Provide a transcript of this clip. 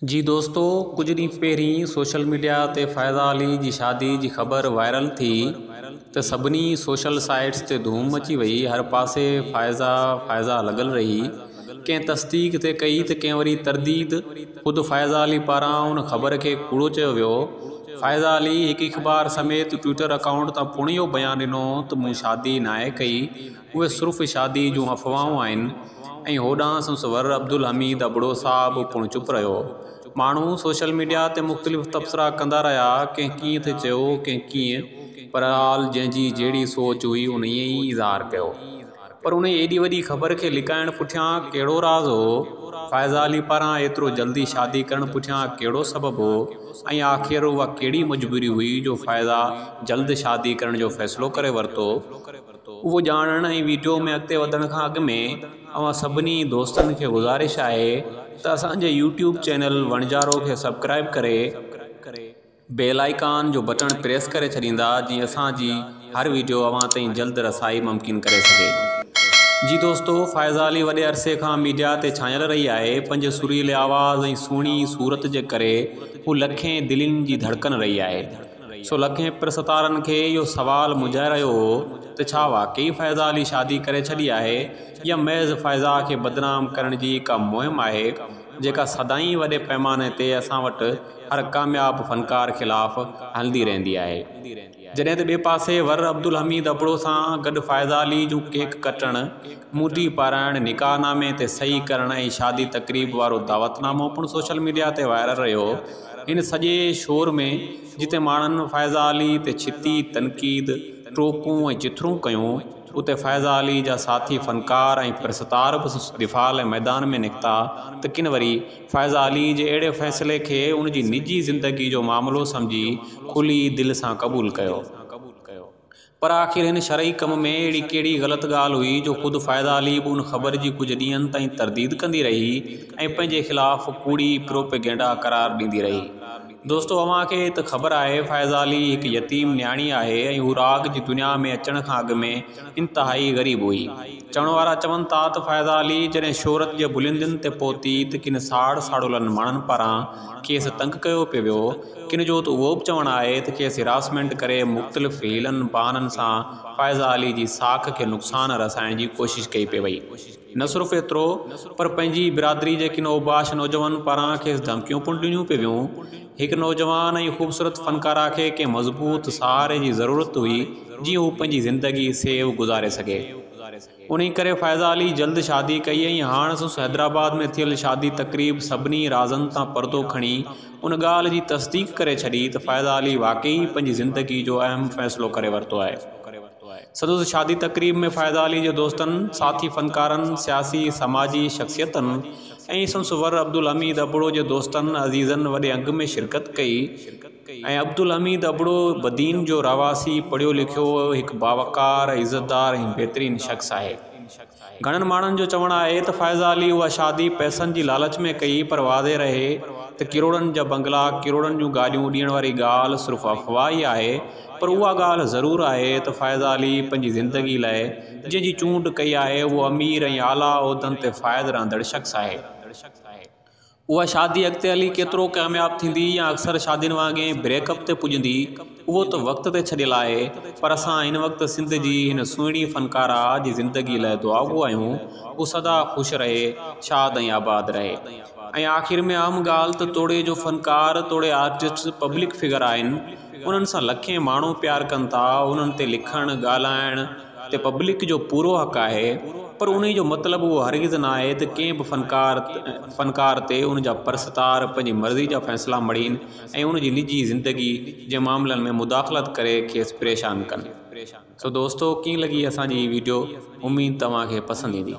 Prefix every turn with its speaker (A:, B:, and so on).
A: جي دوستو ڪجهه ڏينهن پهرين سوشل ميڊيا تي فائزه علي جي شادي جي خبر وائرل ٿي ته سڀني سوشل سائيٽس تي ڌوم مچي وئي هر پاسي فائزه فائزه لڳل رهي ڪنهن تصديق ٿي ڪئي ته ڪنهن وري ترديد خود فائزه علي پاران ان خبر کي ڪوڙو چيو ويو فائزه علي هڪ اخبار سميت ٽوئٽر اڪائونٽ تان پڻ اهو بيان ڏنو ته مون شادي ناهي ڪئي اهي صرف شادي جون افواهون آهن ۽ هوڏانهن سندس ور عبدالحميد ابڙو صاحب پڻ چپ رهيو. ماڻهو سوشل ميڊيا تي مختلف تبصرا ڪندا رهيا، ڪنهن ڪيئن ٿي چيو، ڪنهن ڪيئن، بهرحال جنهن جي جهڙي سوچ هئي ان ائين ئي اظهار ڪيو. پر انهي ايڏي وڏي خبر کي لڪائڻ پٺيان ڪهڙو راز هو؟ فائزه علي پاران ايترو جلدي شادي ڪرڻ پٺيان ڪهڙو سبب هو ۽ آخر اها ڪهڙي مجبوري هئي جو فائزه جلد شادي ڪرڻ جو فيصلو ڪري ورتو؟ اهو ڄاڻڻ ۽ ويڊيو ۾ اڳتي وڌڻ کان اڳ ۾ اوهان سڀني دوستن کي گذارش آهي ته اسان جي يوٽيوب چينل وڻجارو کي سبڪرائب ڪري بيل آئيڪان جو بٽڻ پريس ڪري ڇڏيندا جيئن اسان جي هر ويڊيو اوهان تائين جلد رسائي ممڪن ڪري سگهي. جي دوستو فائزه علي وڏي عرصي کان ميڊيا تي ڇانيل رهي آهي پنهنجي سريلي آواز ۽ سهڻي صورت جي ڪري هو لکين دلين جي ڌڙڪن رهي آهي. سو لکين پرستارن کي اهو سوال منجهائي رهيو هو ته ڇا واقعي فائزه علي شادي ڪري ڇڏي آهي يا محض فائزه کي بدنام ڪرڻ جي ڪا مهم آهي جيڪا سدائين وڏي پئماني تي اسان وٽ هر ڪامياب فنڪار خلاف هلندي رهندي آهي. جڏهن ته ٻئي پاسي ور عبدالحميد ابڙو سان گڏ فائزه علي جون ڪيڪ ڪٽڻ، منڊي پارائڻ، نڪاح نامي تي صحيح ڪرڻ ۽ شادي تقريب وارو دعوت نامو پڻ سوشل ميڊيا تي وائرل رهيو. هن سڄي شور ۾ جتي ماڻهن فائزه علي تي ڇتي تنقيد، ٽوڪون ۽ چٿرون ڪيون، اتي فائزه علي جا ساٿي فنڪار ۽ پرستار به سندس دفاع لاء ميدان ۾ نڪتا ته ڪن وري فائزه علي جي اهڙي فيصلي کي ان جي نجي زندگي جو معاملو سمجهي کلي دل سان قبول ڪيو. پر آخر هن شرعي ڪم ۾ اهڙي ڪهڙي غلط ڳالهه هئي جو خود فائزه علي به ان خبر جي ڪجهه ڏينهن تائين ترديد ڪندي رهي ۽ پنهنجي خلاف ڪوڙي پروپيگينڊا قرار ڏيندي رهي. دوستو اوهان کي ته خبر آهي فائزه علي هڪ يتيم نياڻي آهي ۽ هو راڳ جي دنيا ۾ اچڻ کان اڳ ۾ انتهائي غريب هئي. چوڻ وارا چون ٿا ته فائزه علي جڏهن شهرت جي بلندين تي پهتي ته ڪن ساڙ ساڙولن ماڻهن پاران کيس تنگ ڪيو پيو ويو ڪن جو ته اهو به چوڻ آهي ته کيس هراسمينٽ ڪري مختلف حيلن بهانن سان فائزه علي جي ساک کي نقصان رسائڻ جي ڪوشش ڪئي پئي وئي. نه صرف ايترو پر پنهنجي ئي برادري جي ڪن اوباش نوجوانن پاران کيس ڌمڪيون پڻ ڏنيون پئي ويون. هڪ نوجوان ۽ خوبصورت فنڪاره کي ڪنهن مضبوط سهاري جي ضرورت هئي جيئن هو پنهنجي زندگي سيو گذاري سگهي. انهي ڪري فائزه علي جلد شادي ڪئي ۽ هاڻ سندس حيدرآباد ۾ ٿيل شادي تقريب سڀني رازن تان پردو کڻي ان ڳالهه جي تصديق ڪري ڇڏي ته فائزه علي واقعي پنهنجي زندگي جو اهم فيصلو ڪري ورتو آهي. سندس شادي تقريب ۾ فائزه علي جي دوستن، ساٿي فنڪارن، سياسي سماجي شخصيتن ۽ سندس ور عبدالحميد ابڙو جي دوستن عزيزن وڏي انگ ۾ شرڪت ڪئي. ۽ عبدالحميد ابڙو بدين جو رهواسي پڙهيو لکيو هڪ باوقار، عزتدار ۽ بهترين شخص آهي. گهڻن ماڻهن جو چوڻ آهي ته فائزه علي اها شادي پئسن جي لالچ ۾ ڪئي پر واضح رهي ته ڪروڙن جا بنگلا، ڪروڙن جون گاڏيون ڏيڻ واري ڳالهه صرف افواهه ئي آهي پر اها ڳالهه ضرور آهي ته فائزه علي پنهنجي زندگي لاء جنهن جي چونڊ ڪئي آهي اهو امير ۽ اعليٰ عهدن تي فائز رهندڙ شخص آهي. اها شادي اڳتي هلي ڪيترو ڪامياب ٿيندي يا اڪثر شادين وانگي بريڪ اپ تي پڄندي اهو ته وقت تي ڇڏيل آهي پر اسان هن وقت سنڌ جي هن سهڻي فنڪاره جي زندگي لاء دعاگو آهيون هو سدا خوش رهي شاد ۽ آباد رهي ۽ آخر ۾ اهم ڳالهه ته توڙي جو فنڪار توڙي آرٽسٽس پبلڪ فگر آهن انهن سان لکين ماڻهو پيار ڪن ٿا انهن تي لکڻ ڳالهائڻ تي پبلڪ جو پورو حق آهي پر انهي جو مطلب اهو هرگز نه آهي ته ڪنهن به فنڪار فنڪار تي ان جا پرستار پنهنجي مرضي جا فيصلا مڙهين ۽ ان جي نجي زندگي جي معاملن ۾ مداخلت ڪري کيس پريشان ڪن. سو دوستو ڪيئن لڳي اسان جي هي ويڊيو اميد ته اوهان کي پسند ايندي.